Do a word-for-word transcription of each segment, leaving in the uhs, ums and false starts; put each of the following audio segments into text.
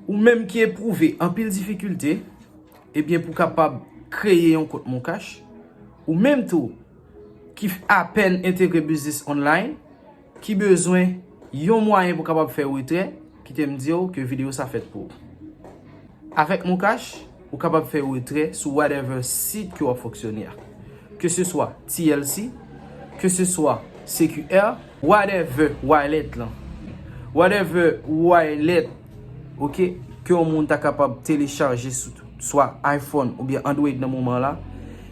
Ou menm ki epwouve anpil difikilte, ebyen pou kapab kreye yon kont MonCash, ou menm tou ki apèn entegre biznis online, ki bezwen yon mwayen pou kapab fè retrè, kite m di w ke videyo sa fèt pou ou. Avèk MonCash, ou kapab fè retrè sou whatever sit ke w ap fonksyone a. Ke se swa T L C, ke se swa C Q R, whatever wallet lan. Whatever wallet, ok, ke yon moun ta kapab telechaje sou swa iPhone oubyen Android nan moman la,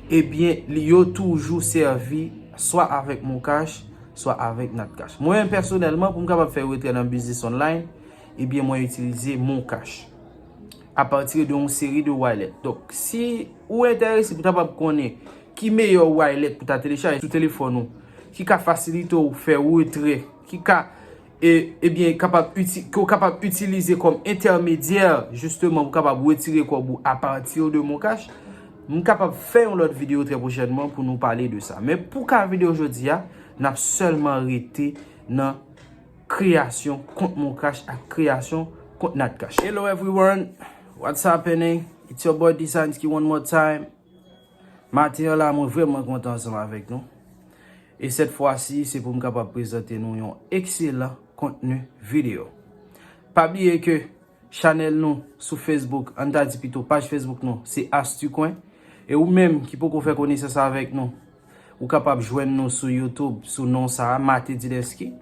ebyen, li yo toujou sèvi swa avèk MonCash, swa avèk Natcash. Mwen menm pèsonèlman, pou m kapab fè retrè nan biznis online, ebyen, mwen itilize MonCash apati de yon seri de wallet. Donk, si ou enterese pou ta kapab konnen ki meyè wallet pou ta telechaje sou telefòn ou, ki ka fasilite w fè retrè, ki ka, e, ebyen, kapab iti-, ke w kapab itilize kòm entèmedyè, jisteman, pou kapab retire kòb ou apati de MonCash, m kapab fè yon lòt videyo trè pwochènman pou nou pale de sa. Men pou ka videyo jodi a, n ap sèlman rete nan kreyasyon kont MonCash ak kreyasyon kont Natcash. Hello everyone, what's happening? It's your boy Designs Key one more time. Maten an la, mwen vrèman kontan ansanm avèk nou. E sèt fwa si, se pou m kapab prezante nou yon ekselan kontni videyo. Pa bliye ke chanèl nou sou Facebook, ann ta di pito paj Facebook nou, se Astikwen. E ou menm ki poko fè konesans avèk nou, ou kapab jwenn nou sou YouTube sou non sa a, Mate Dineski.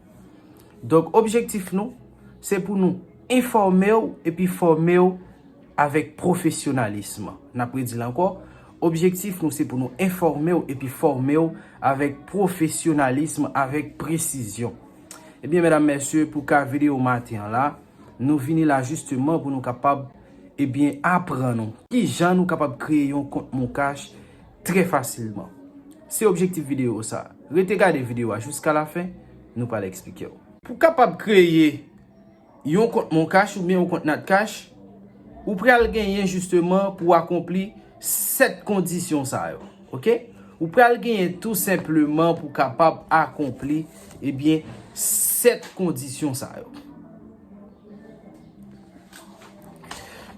Donk, objektif nou, se pou nou enfòme w epi fòme w avèk pwofesyonalis. N ap redi l ankò, objektif nou, se pou nou enfòme w epi fòme w avèk pwofesyonalis, avèk presizyon. Ebyen, medam, mesye, pou ka videyo maten an la, nou vini la jisteman pou nou kapab, ebyen, aprann nou kijan nou kapab kreye yon kont MonCash trè fasilman. Se objektif videyo sa. Rete gade videyo a jiska lafen, nou pral eksplike w. Pou kapab kreye yon kont MonCash oubyen yon kont Natcash, ou pral genyen jisteman pou akonpli sèt kondisyon sa yo. Ok? Ou pral genyen tou senpleman pou kapab akonpli, ebyen, sèt kondisyon sa yo.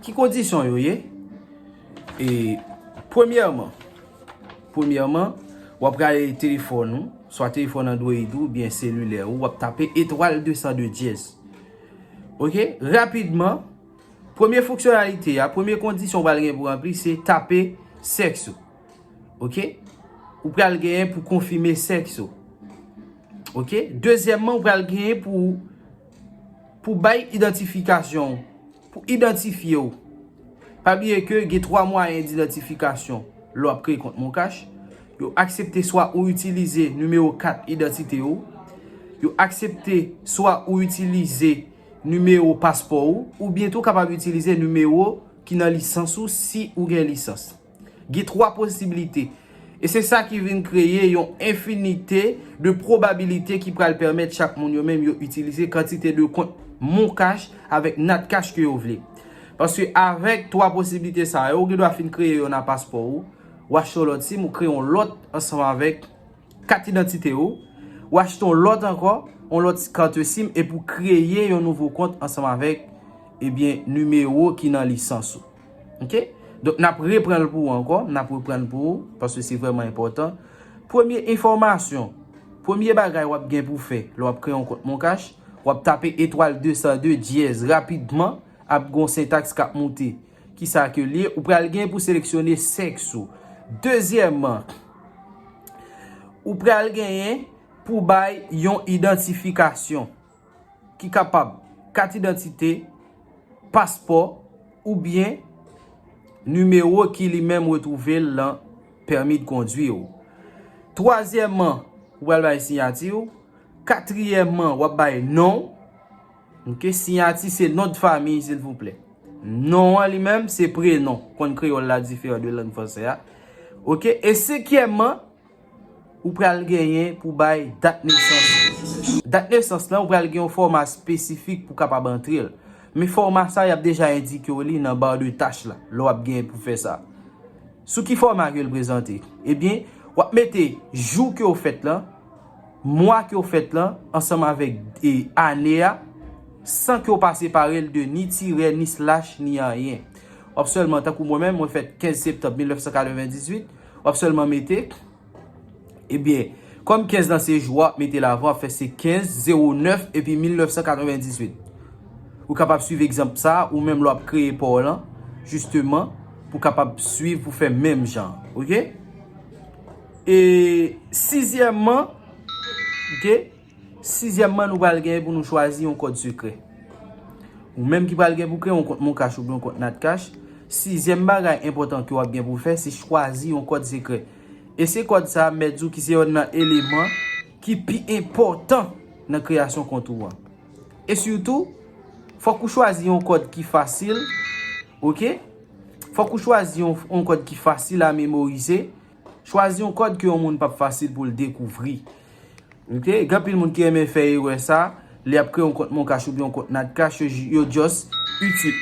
Ki kondisyon yo ye? E, premyèman, premyèman, w ap gade telefòn ou, swa telefòn Android ou, oubyen selilè ou, w ap tape etwal de san de dyèz. Ok? Rapidman, premye fonksyonalite a, premye kondisyon w pral gen pou ranpli, se tape sèks ou. Ok? Ou pral genyen pou konfime sèks ou. Ok? Dezyèmman, ou pral genyen pou, pou bay idantifikasyon ou, pou idantifye w. Pa bliye ke gen twa mwayen didantifikasyon lè w ap kreye kont MonCash. Yo aksepte swa ou itilize nimewo kat idantite ou, yo aksepte swa ou itilize nimewo paspò ou, oubyen tou kapab itilize nimewo ki nan lisans ou si ou gen lisans. Gen twa posiblite. E se sa ki vin kreye yon enfinite de pwobabilite ki pral pèmèt chak moun yo menm yo itilize kantite de kont MonCash avèk Natcash ke yo vle. Paske avèk twa posiblite sa yo, ou gen dwa fin kreye youn a paspò ou, ou achte yon lòt sim, ou kreye yon lòt ansanm avèk kat idantite ou, ou achte yon lòt ankò, yon lòt kat sim, epi w kreye yon nouvo kont ansanm avèk, ebyen, nimewo ki nan lisans ou. Ok? Donk, n ap reprann l pou ou ankò, n ap reprann l pou ou, paske se vrèman enpòtan. Premye enfòmasyon, premye bagay w ap gen pou fè lè w ap kreye yon kont MonCash, w ap tape etwal de san de dyèz rapidman, ap gen yon sentaks k ap moute. Kisa ke l ye? Ou pral gen pou seleksyone sèks ou. Dezyèmman, ou pral genyen pou bay yon idantifikasyon ki kapab kat idantite, paspò, oubyen nimewo ki li menm retwouve l nan pèmi de kondwi ou. Twazyèmman, ou pral bay siyati w. Katriyèmman, w ap bay non w. Ok, siyati se non de famiy, silvouplè. Non an li menm se prenon, konn kreyòl la diferan de lang fransè a. Ok, e senkyèmman, ou pral genyen pou bay dat nesans. Dat nesans lan, ou pral gen yon fòma espesifik pou kapab antre l. Men fòma sa, y ap deja endike w li nan ba de tach la, lè w ap genyen pou fè sa. Sou ki fòma ke l prezante? Ebyen, w ap mete jou ke w fèt lan, mwa ke w fèt lan, ansanm avèk, e, ane a, san ke w pa separe l de ni tirè, ni slash, ni anyen. W ap sèlman, tankou mwen menm, mwen fèt kenz septanm mil nèf san katrevendizuit, w ap sèlman mete, ebyen, kòm kenz lan se jou a, w ap mete l avan, w ap fè se kenz zewo nèf epi mil nèf san katrevendizuit. Ou kapab swiv egzanp sa, ou menm lè w ap kreye pa w lan, jisteman, pou w kapab swiv, pou fè menm jan, oke? E sizyèmman, oke? Sizyèmman, nou pral genyen pou nou chwazi yon kòd sekrè. Ou menm ki pral gen pou kreye yon kont MonCash oubyen yon kont NatCash, sizyèm bagay enpòtan ke w ap gen pou fè, se chwazi yon kòd sekrè. E se kòd sa a, m mèt di w ki se yonn nan eleman ki pi enpòtan nan kreyasyon kont ou an. E sitou, fòk ou chwazi yon kòd ki fasil, oke? Fòk ou chwazi yon, yon kòd ki fasil a memorize. Chwazi yon kòd ke yon moun p ap fasil pou l dekouvri. Oke? Gen anpil moun ki renmen fè erè sa, lè y ap kreye yon kont MonCash oubyen yon kont NatCash, yo, yo just itil-,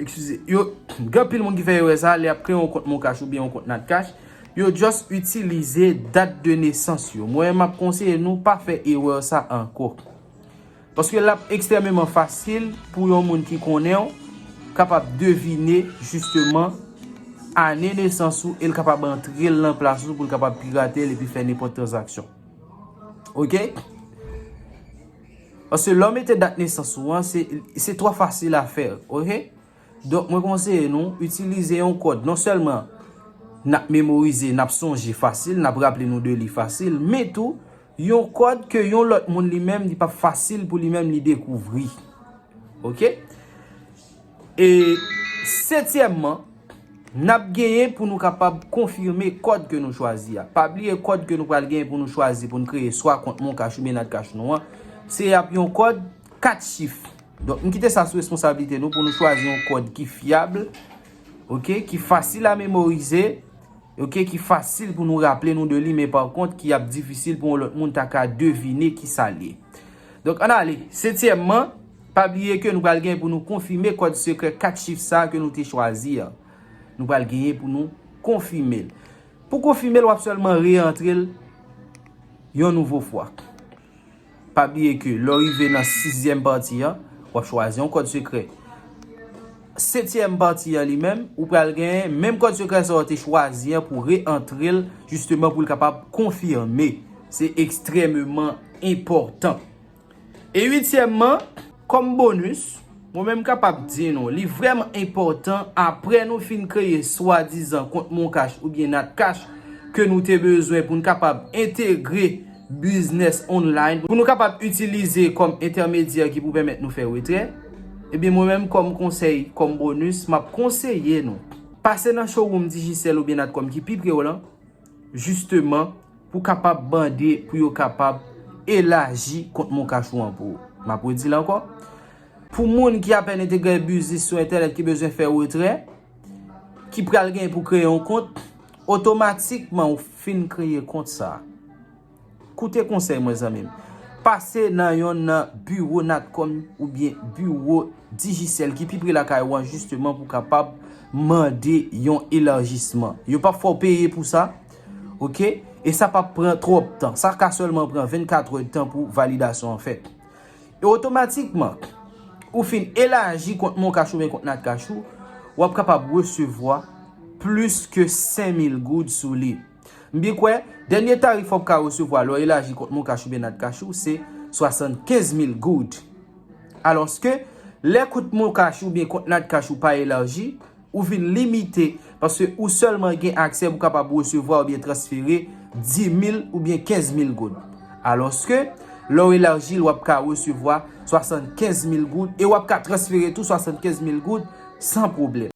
eskize, yo, gen anpil moun ki fè erè sa, lè y ap kreye yon kont MonCash oubyen yon kont NatCash, yo just itilize dat de nesans yo. Mwen, m ap konseye nou pa fè erè sa ankò. Paske l ap ekstrèmeman fasil pou yon moun ki konnen w kapab devine jisteman ane nesans ou e l kapab antre l nan plas ou pou l kapab pirate l epi fè nenpòt tranzaksyon. Oke? Paske lè w mete dat nesans ou an, se, se twò fasil a fè, oke? Donk, mwen konseye nou itilize yon kòd. Non sèlman n ap memorize, n ap sonje fasil, n ap raple nou de li fasil, men tou, yon kòd ke yon lòt moun li menm, li p ap fasil pou li menm li dekouvri. Oke? E setyèmman, n ap genyen pou nou kapab konfime kòd ke nou chwazi a. Pa bliye kòd ke nou pral genyen pou nou chwazi pou n kreye swa kont MonCash oubyen NatCash nou an, se ap yon kòd kat chif. Donk, m kite sa sou responsablite nou pou nou chwazi yon kòd ki fyab, oke, ki fasil a memorize, oke, ki fasil pou nou raple nou de li, men pa kont ki ap difisil pou yon lòt moun ta ka devine ki sa l ye. Donk, ann ale. Setyèmman, pa bliye ke nou pral gen pou nou konfime kòd sekrè kat chif sa a ke nou te chwazi a. Nou pral genyen pou nou konfime l. Pou konfime l, w ap sèlman re-antre l yon nouvo fwa. Pa bliye ke lè w rive nan sizyèm pati an, w ap chwazi yon kòd sekrè. Setyèm pati an li menm, ou pral gen menm kòd sekrè sa w te chwazi an pou re-antre l, jisteman pou l kapab konfime. Se ekstrèmeman enpòtan. E uityèmman, kòm bonis, mwen menm kapab di nou, li vrèman enpòtan apre nou fin kreye swadizan kont MonCash oubyen NatCash ke nou te bezwen pou n kapab entegre biznis online, pou nou kapab itilize kòm entèmedyè ki pou pèmèt nou fè retrè, ebyen mwen menm kòm konsèy, kòm bonis, m ap konseye nou pase nan showroom Digicel oubyen Natcom ki pi pre w lan, jisteman, pou kapab mande pou yo kapab elaji kont MonCash ou an pou ou. M ap redi l ankò. Pou moun ki apèn entegre biznis sou entènèt ki bezwen fè retrè, ki pral gen pou kreye yon kont, otomatikman ou fin kreye kont sa a. Koute konsèy mwen, zanmi m. Pase nan yonn nan biwo Natcom oubyen biwo Digicel ki pi pre lakay ou an, jisteman pou kapab mande yon elajisman. Yo p ap fè w peye pou sa, oke? E sa p ap pran twòp tan. Sa ka sèlman pran vennkatrè tan pou validasyon an fèt. E otomatikman, ou fin elaji kont MonCash oubyen kont NatCash ou, w ap kapab resevwa plis ke senk mil goud sou li. M byen kwè, dènye tarif w ap ka resevwa lè w elaji kont MonCash oubyen NatCash ou, se swasannkenz mil goud. Alòske, lè kont MonCash oubyen kont NatCash ou pa elaji, ou vin limite, paske ou sèlman gen aksè pou kapab resevwa oubyen transfere dis mil oubyen kenz mil goud. Alòske, lè w elaji l, w ap ka resevwa swasannkenz mil goud e w ap ka transfere tou swasannkenz mil goud san pwoblèm.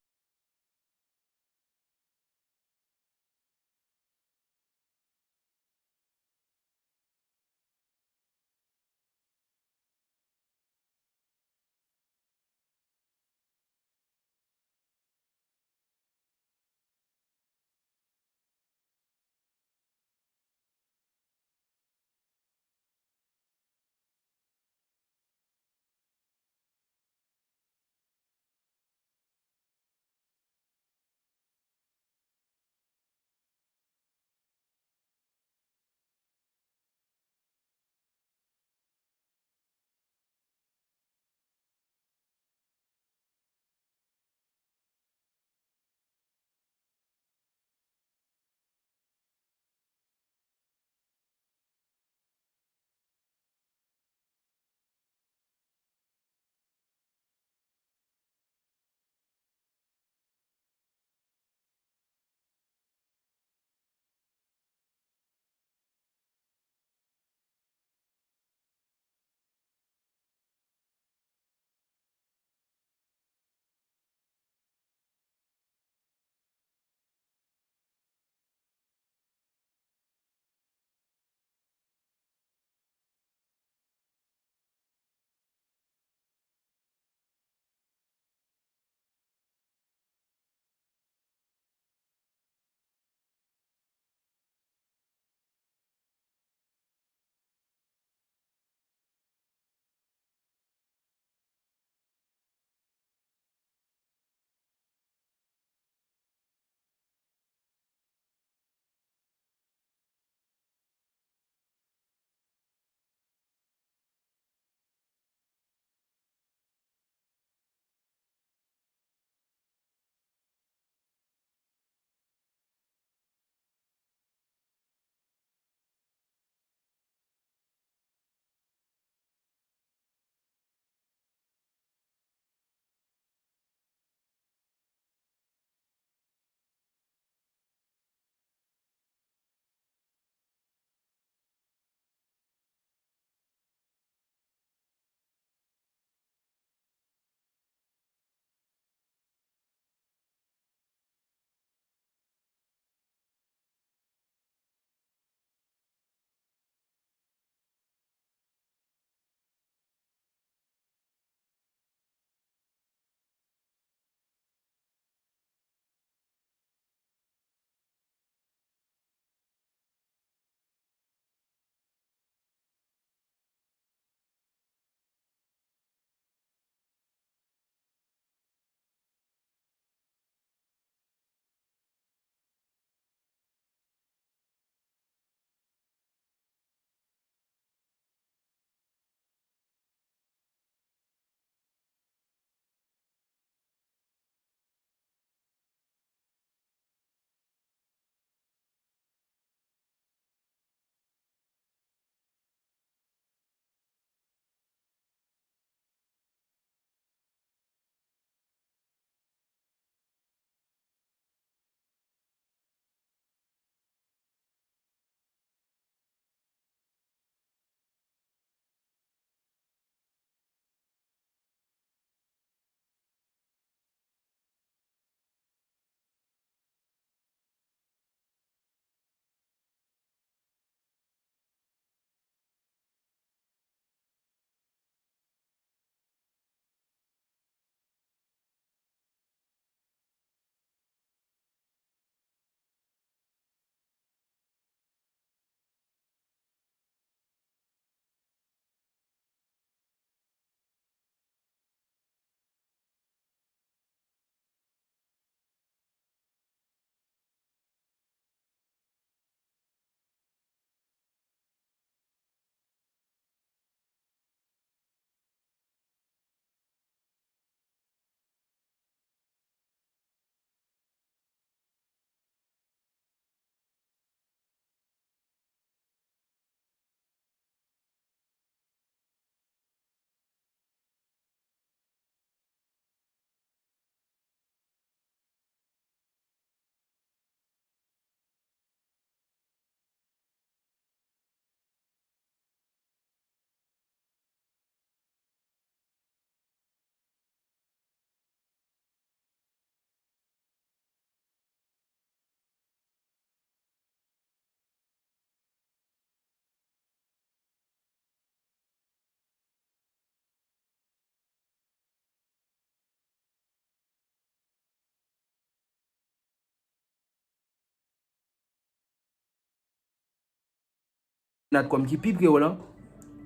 Natcom ki pi pre w lan,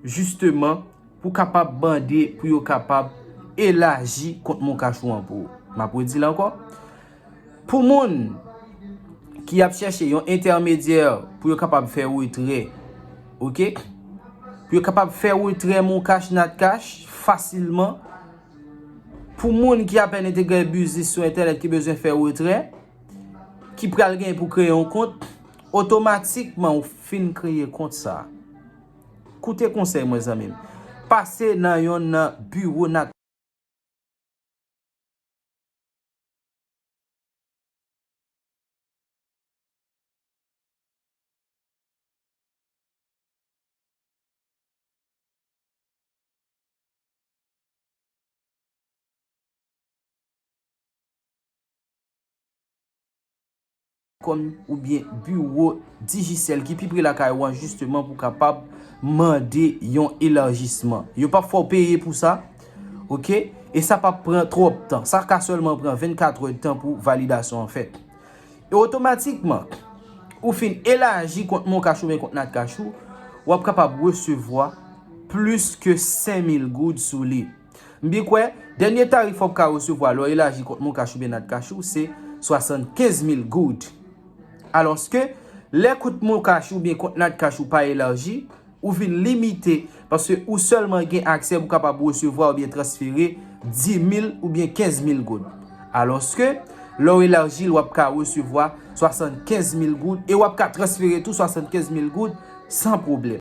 jisteman, pou kapab mande pou yo kapab elaji kont Moncash ou an pou ou. M ap redi l ankò. Pou moun ki ap chèche yon entèmedyè pou yo kapab fè retrè, oke? Pou yo kapab fè retrè Moncash, Natcash fasilman. Pou moun ki apèn entegre biznis sou entènèt ki bezwen fè retrè, ki pral gen pou kreye yon kont, otomatikman ou fin kreye kont sa. Koute konsèy mwen, zanmi m. Pase nan yonn nan biwo Nat kòm oubyen biwo Digicel ki pi pre lakay ou an, jisteman, pou kapab mande yon elajisman. Yo p ap fè w peye pou sa, oke? E sa p ap pran twòp tan. Sa ka sèlman pran vennkat è tan pou validasyon an fèt. E otomatikman, ou fin elaji kont Moncash oubyen kont Natcash ou, w ap kapab resevwa plis ke senk mil goud sou li. M byen kwè, dènye tarif w ap ka resevwa lè w elaji kont Moncash oubyen Natcash ou, se swasannkenz mil goud. Alòske, lè kont Moncash oubyen kont Natcash ou pa elaji, ou vin limite, paske ou sèlman gen aksè pou kapab resevwa oubyen transfere dis mil oubyen kenz mil goud. Alòske, lè w elaji l, w ap ka resevwa swasannkenz mil goud e w ap ka transfere tou swasannkenz mil goud san pwoblèm.